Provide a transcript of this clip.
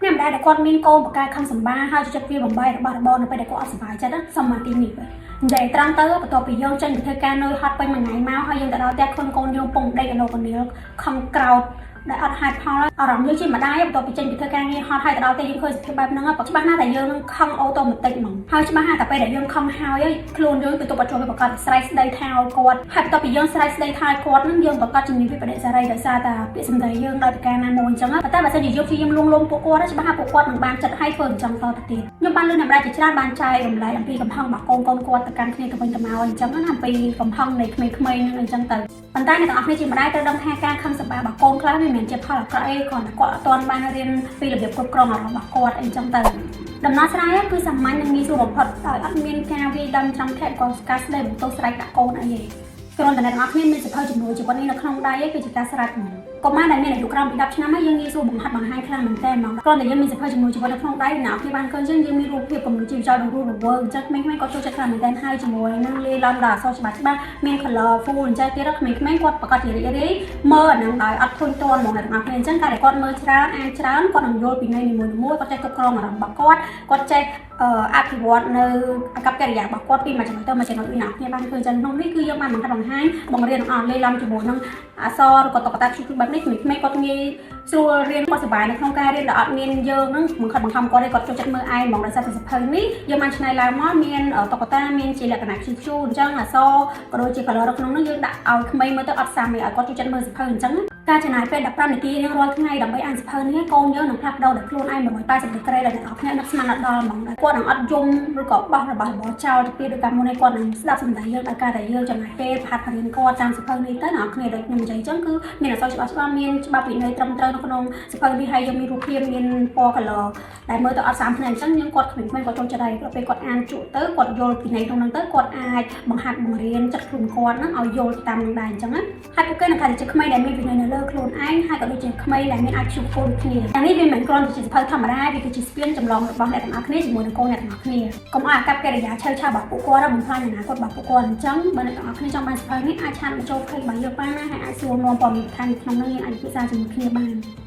អ្នកម្ដាយដែលគាត់មានកូនបកកែខឹងសម្បាហើយចិត្តវាបំបីរបស់របរនៅពេលដែលគាត់អត់សប្បាយចិត្តសុំមកទីនេះបាទនិយាយត្រង់ទៅបន្ទាប់ពីយើងចេញទៅធ្វើការនៅហត់ពេញមួយថ្ងៃមកហើយយើងទៅដល់ផ្ទះឃើញកូនយើងពងដេកអនុកនាលខឹងក្រោតដែលអត់ហេតុផលអារម្មណ៍យើងជាម្ដាយបន្ទាប់ពីចេញពីធ្វើការងារហត់ហើយទៅដល់ផ្ទះយើងឃើញសភាពបែបហ្នឹងច្បាស់ណាស់តែយើងនឹងខឹង automatic ហ្មងហើយច្បាស់ណាស់តែពេលដែលយើងខឹងហើយខ្លួនយើងទៅទប់អត់ជាប់វាប្រកាសស្រែកស្ដីថាឲ្យគាត់ហើយបន្ទាប់ពីយើងស្រែកស្ដីថាឲ្យគាត់ហ្នឹងយើងប្រកាសជំនាញវិបត្តិសេរីដោយសារតែពាក្យសម្ដីយើងដោយប្រការណាមួយអញ្ចឹងប៉ុន្តែបើសិនជាយើងព្យាយាមលួងលោមពួកគាត់ច្បាស់ណាស់ពួកគាត់នឹងបានចិត្តឲ្យធ្វើអញ្ចឹងតទៅទៀតខ្ញុំបានលើអ្នកម្ដាយជាច្រើនបានចែករំលែកអំពីកំហឹងរបស់កូនកូនគាត់ទៅកាន់គ្នាទៅវិញទៅមកអញ្ចឹងណាអំពីកំហឹងនៃក្មេងៗហ្នឹងអញ្ចឹងទៅប៉ុន្តែអ្នកទាំងអស់គ្នាជាម្ដាយត្រូវដឹងថាការខឹងសម្បារបស់កូនខ្លះវាមិនមែនជាផលអាក្រក់អីគ្រាន់តែគាត់អត់ទាន់បានរៀនពីរបៀបគ្រប់គ្រងអារម្មណ៍របស់គាត់អីចឹងទៅដំណោះស្រាយគឺសាមញ្ញនិងងាយស្រួលបំផុតដោយអត់មានការវាយដំចំខែក៏ការស្ដីបន្ទោសស្រែកដាក់កូនអីទេគ្រាន់តែអ្នកទាំងអស់គ្នាមានសៀវភៅជំនួយជីវិតនេះនៅក្នុងដៃគឺជាការស្រេចហ្មងកុមារដែលមានអាយុក្រោមពី10ឆ្នាំហើយយើងងាយស្រួលបង្ហាត់បង្ហាញខ្លាំងមែនតើហ្មងគ្រាន់តែយើងមានសៀវភៅជំនួយជីវិតនៅក្នុងដៃអ្នកគ្នាបានឃើញចឹងយើងមានរូបភាពគំរូជីវចលដ៏រស់រវើកអញ្ចឹងក្មេងៗគាត់ចូលចិត្តខ្លាំងមែនតើហើយជាមួយនឹងលាយឡំដល់អក្សរច្បាស់ច្បាស់មាន colorful អញ្ចឹងទៀតក្មេងៗគាត់ប្រកាសជារីករាយមើលអាហ្នឹងដោយអត់ធុញទ្រាន់ហ្មងអ្នកទាំងអស់គ្នាអញ្ចឹងការដែលគាត់មើលច្រើនអានច្រើនគាត់នឹងយល់ពីន័យនីមួយៗគាត់ចេះគ្រប់គ្រងអារម្មណ៍របស់គាត់គាត់ចេះអភិវឌ្ឍនៅអាកប្បកិរិយារបស់គាត់ពីមួយចំណុចទៅមួយចំណុចដូចអ្នកគ្នាបានឃើញចឹងក្នុងនេះគឺយើងបានបង្ហាត់បង្ហាញបង្រៀនអស់លាយឡំជាមួយនឹងអក្សរឬក៏តុក្កតាឈូបែបនេះក្មេងៗគាត់ងាយស្រួលរៀនគាត់សប្បាយនៅក្នុងការរៀនដែលអត់មានយើងនឹងបង្ខិតបង្ខំគាត់ទេគាត់ចូលចិត្តមើលឯងហ្មងដោយសារតែសៀវភៅនេះយើងបានឆ្នៃឡើងមកមានតុក្កតាមានជាលក្ខណៈ cute អញ្ចឹងអក្សរក៏ដូចជា color នៅក្នុងនោះយើងដាក់ឲ្យក្មេងមើលទៅអត់សាំទេឲ្យគាត់ចូលចិត្តមើលសៀវភៅអញ្ចឹងការចំណាយពេល15នាទីរៀងរាល់ថ្ងៃដើម្បីអានសៀវភៅនេះកូនយើងនឹងផ្លាស់ប្ដូរដោយខ្លួនឯង180ដឺក្រេដែលអ្នកនរគ្នានឹកស្មានដល់ហ្មងគាត់នឹងអត់យំឬក៏បោះរបស់របរចោលទៅពីដោយការមុននេះគាត់នឹងស្ដាប់សម្ដីយើងដោយការដែលយើងចំណាយពេលផាត់បរៀនគាត់តាមសៀវភៅនេះទៅអ្នកនរគ្នាដូចខ្ញុំនិយាយអញ្ចឹងគឺមានអក្សរច្បាស់ច្បាស់មានច្បាប់វិន័យត្រឹមត្រូវនៅក្នុងសៀវភៅនេះហើយយើងមានរូបភាពមានពណ៌ color ដែលមើលទៅអត់សាមភ្នែកអញ្ចឹងយើងគាត់ក្មេងៗគាត់ចូលចិត្តហើយដល់ពេលគាត់អានជក់ទៅគាត់យល់ពីន័យក្នុងហ្នឹងទៅគាត់អាចបង្ហាត់បង្រៀនចិត្តខ្លួនគាត់ហ្នឹងឲ្យយល់តាមនឹងដែរអញ្ចឹងណាហើយពួកគេនឹងថាជាក្មេងដែលមានវិន័យនៅលើខ្លួនឯងហើយក៏ដូចជាក្មេងដែលមាន IQ ខ្ពស់ដូចគ្នាយ៉ាងនេះវាមិនមែនគ្រាន់តែជាសៀវភៅធម្មតាវាគឺជាស្ពានចម្លងរបស់អ្នកទាំងអស់គ្នាជាមួយនឹងកូនអ្នកទាំងអស់គ្នាកុំឲ្យអាកប្បកិរិយាឆេវឆាវរបស់ពួកគាត់បំផ្លាញអនាគតរបស់ពួកគាត់អញ្ចឹងបើអ្នកទាំងអស់គ្នាចង់បានសៀវភៅនេះអាច chat មកចូល page របស់យើងបានណាហើយអាចសួរនាំព័ត៌មានបន្ថែមនៅក្នុងនោះយើងអាចពិភាក្សាជាមួយគ្នាបាន។